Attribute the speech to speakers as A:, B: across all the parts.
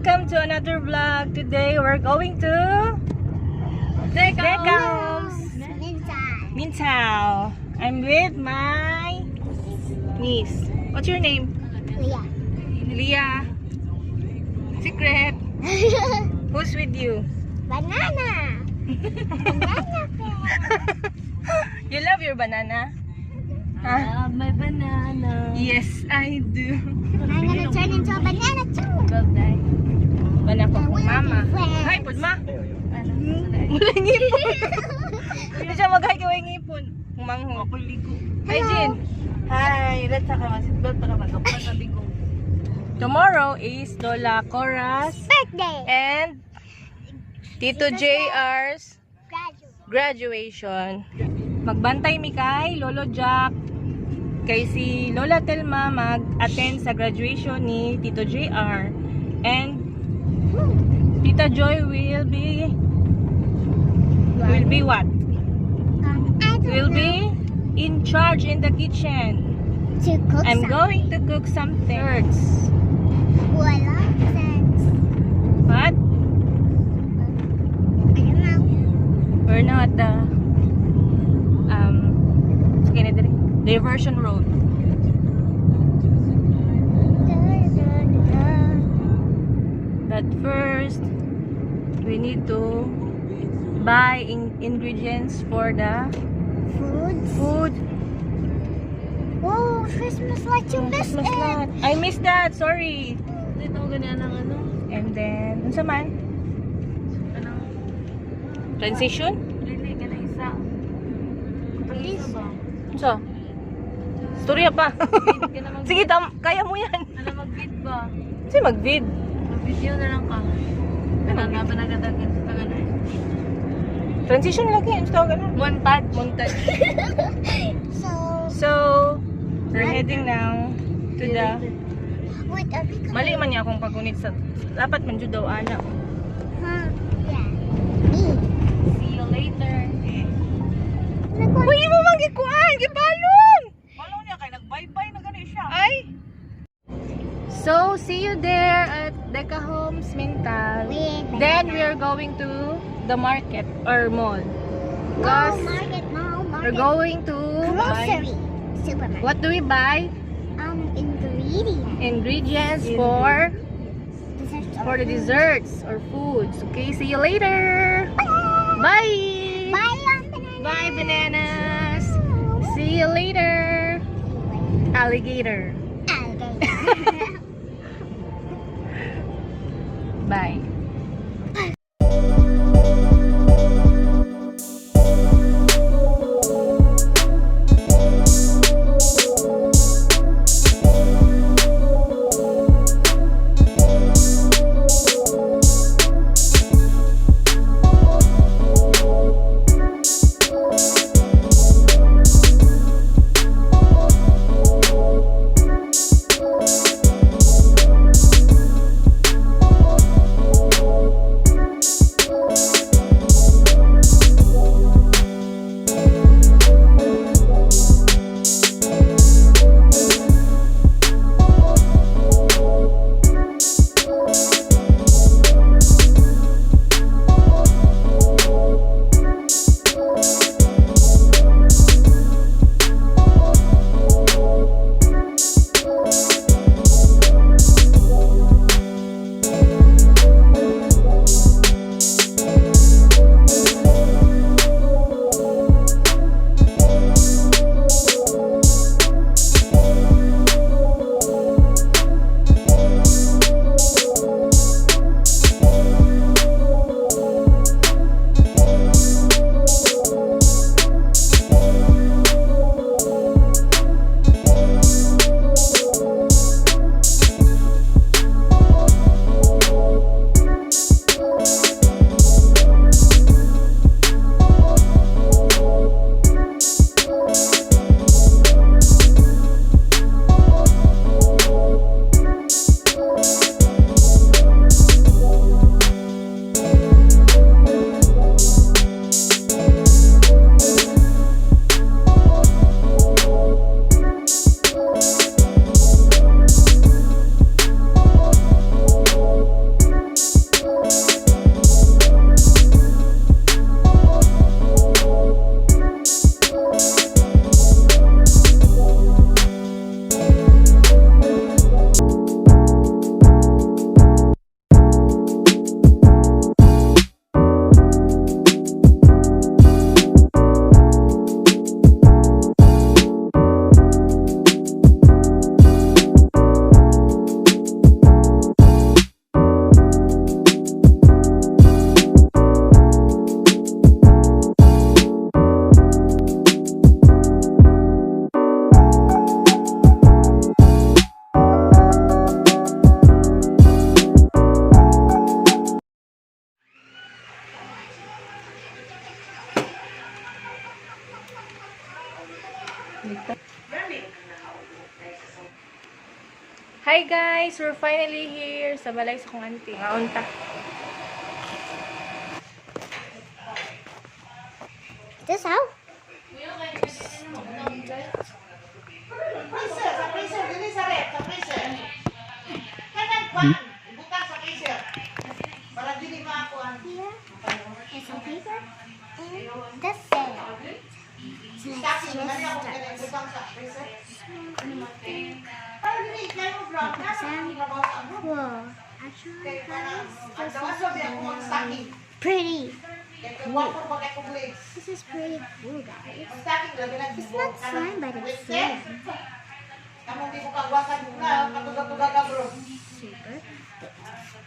A: Welcome to another vlog. Today we're going to Deca Homes
B: Minsan.
A: Mintal. I'm with my niece. What's your name?
B: Leah.
A: Leah. Secret. Who's with you?
B: Banana. Banana pen.
A: You love your banana? Huh?
C: Love my banana.
A: Yes, I do.
B: I'm gonna turn into a banana too.
A: Banana ko
B: And we'll
A: mama.
B: be friends.
A: Hi, pud ma. Wala ngipon. Hindi siya mag-hi kay wala ngipon. Humangho.
C: Ako ligo.
A: Hi, Jin.
C: Hi, let's saka mag-seatbelt para mag-uplan sabi ko.
A: Tomorrow is Lola Cora's
B: Birthday.
A: and Tito JR's
B: Graduate.
A: graduation. Magbantay mi kay Lolo Jack, kay si Lola Telma mag-attend sa graduation ni Tito JR, and Tita Joy will be what?
B: I don't
A: Will
B: know.
A: Be in charge in the kitchen.
B: To cook
A: I'm
B: something.
A: Going to cook something.
B: Wala sense.
A: What?
B: I don't know.
A: We're now at the sige na diri. Diversion Road.
B: Da, da, da,
A: But first, we need to buy ingredients for the
B: Food.
A: Food.
B: Whoa, Christmas light. You missed
A: Christmas
B: it.
A: light. I missed that. Sorry.
C: Dito ko ganyan ang ano.
A: And then, unsa man?
C: Kanang
A: Transition?
C: dili ka na isa. Katong isa ba?
A: Unsa? Storya pa.
C: Vid ka na mag
A: Sige, tam kaya mo yan.
C: Ano, mag-vid ba?
A: Kasi mag-vid.
C: Mag-video na lang ka. Kanang na nagadagan sa taga na.
A: Transition lagi. Ano tawag ano?
C: Montage.
A: Montage.
B: So,
A: So, we're heading now to the
B: wait, are we going?
A: Mali man niya akong paggunit sa dapat man jud daw ana.
B: Huh? Yeah. Me.
C: See you later.
A: Uy, imo man gikuan, gibalon.
C: Balon niya kay nag-bye-bye na gani siya.
A: Ay. So, see you there at Deca Homes Mintal.
B: With
A: Then we are going to the market or mall.
B: Mall,
A: Cause
B: market, mall, market.
A: we're going to buy
B: Grocery. Supermarket.
A: What do we buy?
B: Ingredients.
A: Ingredients for
B: Desserts.
A: For the desserts or foods. Okay, see you later. Bye.
B: Bye, banana.
A: Bye, bananas. See you later. Alligator.
B: Alligator.
A: Bye. Hi guys! We're finally here sa balay sa kong auntie. Ngaunta.
B: This how?
D: Freezer, sa freezer, dili sa ref, sa freezer. Kanang kwan, ibutang sa freezer. Para dili maakuan.
B: Here is some paper and the sand. So let's
D: Stocking,
B: just
D: nani ako
B: start.
D: kanang ibutang sa freezer. Para dili kayo brown na sa trabaho sa amo.
B: Cool. Actually,
D: Kay para
B: guys,
D: ang
B: this
D: dawas
B: is
D: sabi ako ang stocking.
B: pretty.
D: Kay water pa kay kong legs.
B: This is pretty cool, guys.
D: Ang stocking labi na
B: It's not slime, but it's sand.
D: Kamong di mo kagwasan na katuga-tuga ka, bro.
B: Super.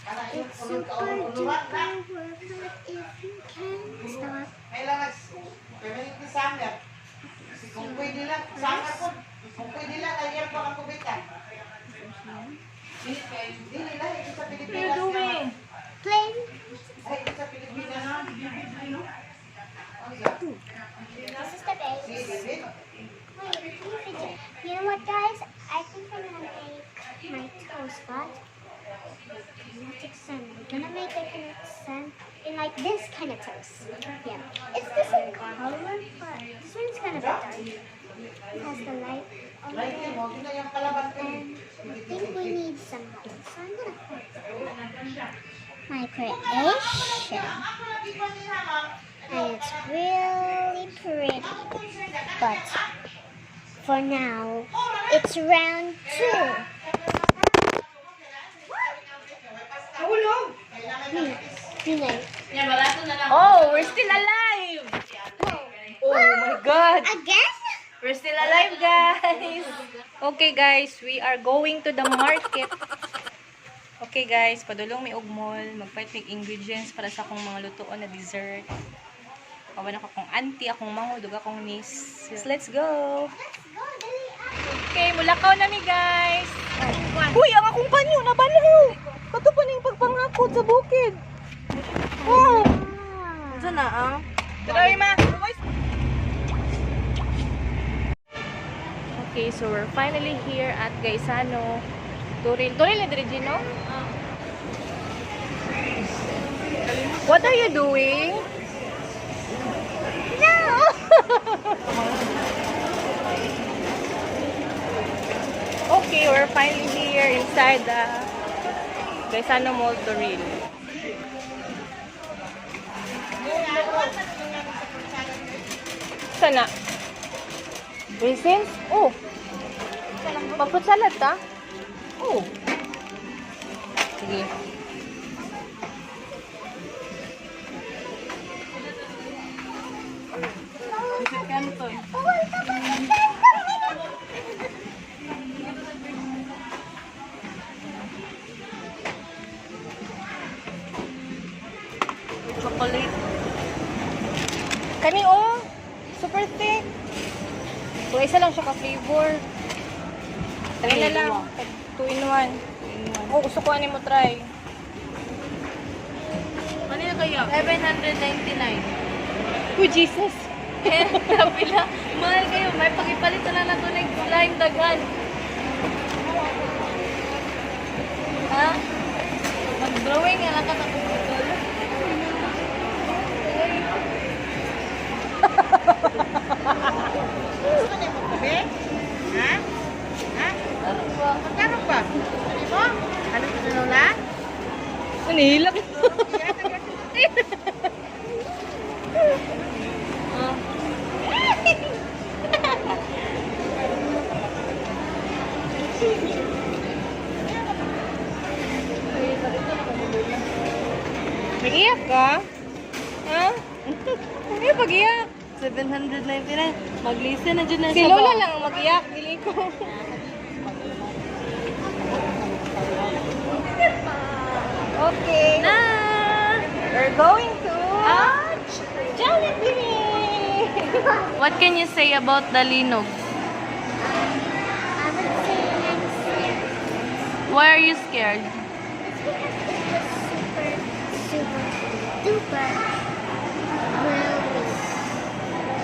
D: Para yung
B: It's
D: ulod ka
B: super
D: ulod na.
B: duper worth it if you can stop.
D: Kailangan permanent ni summer. Kung pwede lang, summer po. Kung pwede lang, ay air pa ang kubitan. Dili lang, ito sa
A: What are you
D: Pilipinas.
A: doing?
B: Play.
D: Ay, ito sa Pilipinas.
B: This is the base.
D: Sige, David.
B: Wait, can you fidget? You know what, guys? I think I'm gonna make my toast, but kinetic sand. I'm gonna make a kinetic sand in like this kind of toast. Yeah, it's the same color, but this one's kind of dark. It has the light on
D: Right,
B: it.
D: mo, yun na yung kalaban ko.
B: And I think we need some light, so I'm gonna put my creation.
D: Ako lagi pa niya, ma'am.
B: And it's really pretty. But for now, it's round two. Yun.
A: Oh, we're still alive! Oh my God!
B: Again?
A: We're still alive, guys! Okay, guys, we are going to the market. Okay, guys, padulong mi og mall, magpalit mig ingredients para sa akong mga lutuon na dessert. Kawan ako akong auntie, akong manghod, ug akong niece. Let's go!
B: Let's go, dali.
A: Okay, mulakaw na mi, guys! Uy, ang akong panyo, nabanlaw! Kato pa ning pagpangakot sa bukid. Oh!
C: Ito na ah.
A: Tuloy, ma! Okay, so we're finally here at Gaisano. Turil. Turil na diri, Gino? What are you doing? No! Okay, we're finally here inside the Gaisano Mall Toril. Sana? Raisins? Oh. Mag-fruit salad ta? Oh. Sige.
B: Oh, ito pa si
C: Chocolate.
A: Kani oh. Super thick. So, isa lang siya ka-flavor. Try na lang. 2 in 1. Oh, gusto ko ani mo try.
C: Ano yun kaya? 799.
A: Oh, Jesus.
C: Eh, napila. Mahal kayo. May pagipalit na lang nato ng slime daghan. Ha? Mag-drawing nga lang ka sa computer.
D: Gusto niya mo kape? Ha? Ha? Magkano ba? Gusto niyo mo? Ano gusto nila?
A: Ano, hilak. Nag-iyak ka? Ha? Ano pag-iyak?
C: 799. Mag-listen na dyan na
A: Si
C: siya
A: Lola
C: ba?
A: lang ang mag-iyak. Dili ko. Okay.
C: Na!
A: We're going to Jollibee!
C: What can you say about the linog?
B: I would say I'm scared.
C: Why are you scared?
B: It's because it was super, super duper really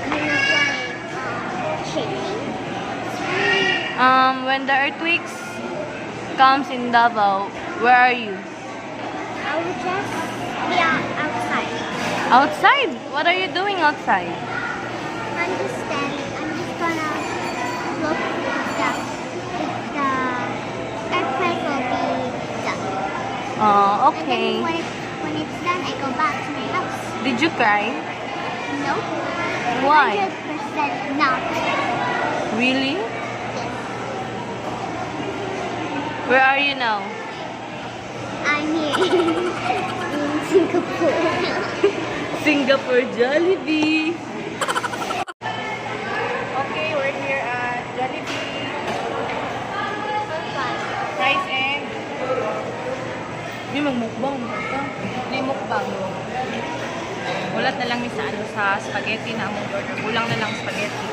B: kind of like shaking.
C: When the earthquakes comes in Davao, where are you?
B: I would just be outside.
C: Outside. What are you doing outside?
B: I'm just standing. I'm just gonna look if the earthquake will be done.
C: Oh,
B: And
C: okay.
B: then when it's done, I go back to my house.
C: Did you cry?
B: No.
C: Why?
B: 100% not.
C: Really?
B: Yes.
C: Where are you now?
B: I'm here in Singapore.
C: Singapore Jollibee.
A: Okay, we're here at Jollibee. Rice and
C: Hindi magmukbang.
A: Hindi mukbang. Ulat na lang mi sa ano sa spaghetti na among order. Kulang na lang spaghetti.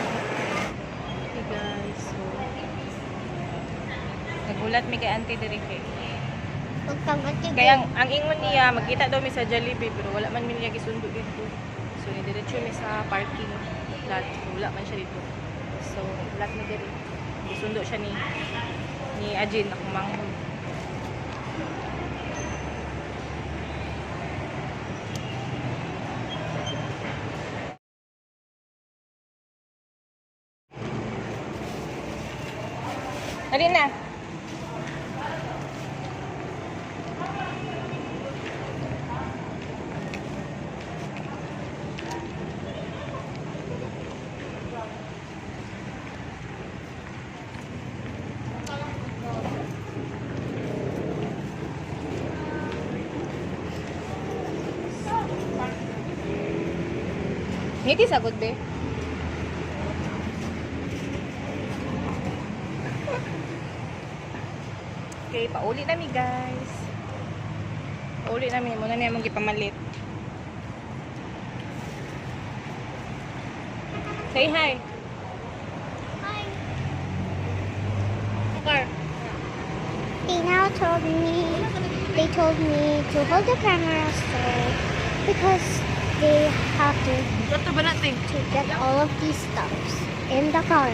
A: Okay guys, so nagulat mi kay Auntie diri kay. Kaya ang ingon niya, magkita daw mi sa Jollibee pero wala man mi niya gisundo dito. So nidiretso mi sa parking lot. Wala man siya dito. So ulat mi diri. Gisundo siya ni Ajin akong manghod. Dali na. Ngiti sagot be. Okay, pauli na mi guys. Pauli na mi muna niya mong gipamalit. Say hi.
B: Hi.
A: Car.
B: They told me to hold the camera so because they have to
C: Ato ba natin?
B: to get all of these stuffs in the car.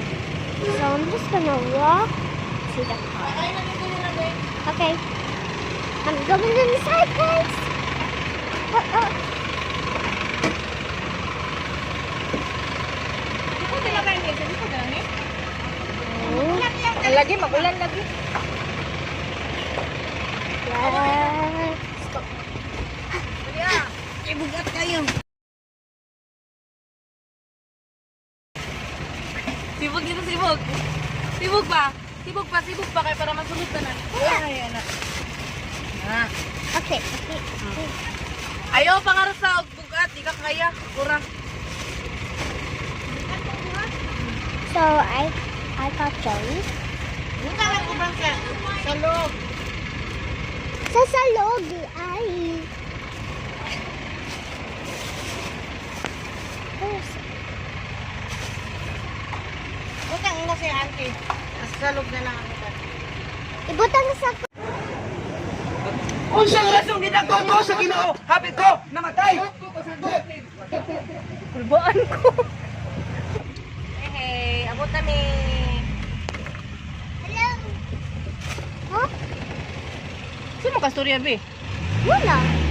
B: So I'm just gonna walk to the car. Okay. I'm going inside, guys. Oh.
A: Dito na kayo ni, dito na ni.
B: Oh.
A: Lagi magulan lagi.
B: Let's go.
D: Ibugat kayo.
C: Sibog dito, sibog. Sibog pa. Sibog pa, sibog pa kay para masunod na.
D: Ay, anak. Ah.
B: Okay.
C: Ayaw pangarap sa bugat, di ka kaya. Ura.
B: So I got jelly.
D: Buta lang ko bang sa loob.
B: Sa salog ay. Where's
D: Butang na si auntie. Sa loob na lang ang ugat.
B: Ibutang sa
E: Unsang rasong gidako ko sa Ginoo, happy ko namatay.
A: Kulbaan ko. Hey, hey, abot na mi.
B: Hello. Huh?
A: Sino ka storya be?
B: Wala.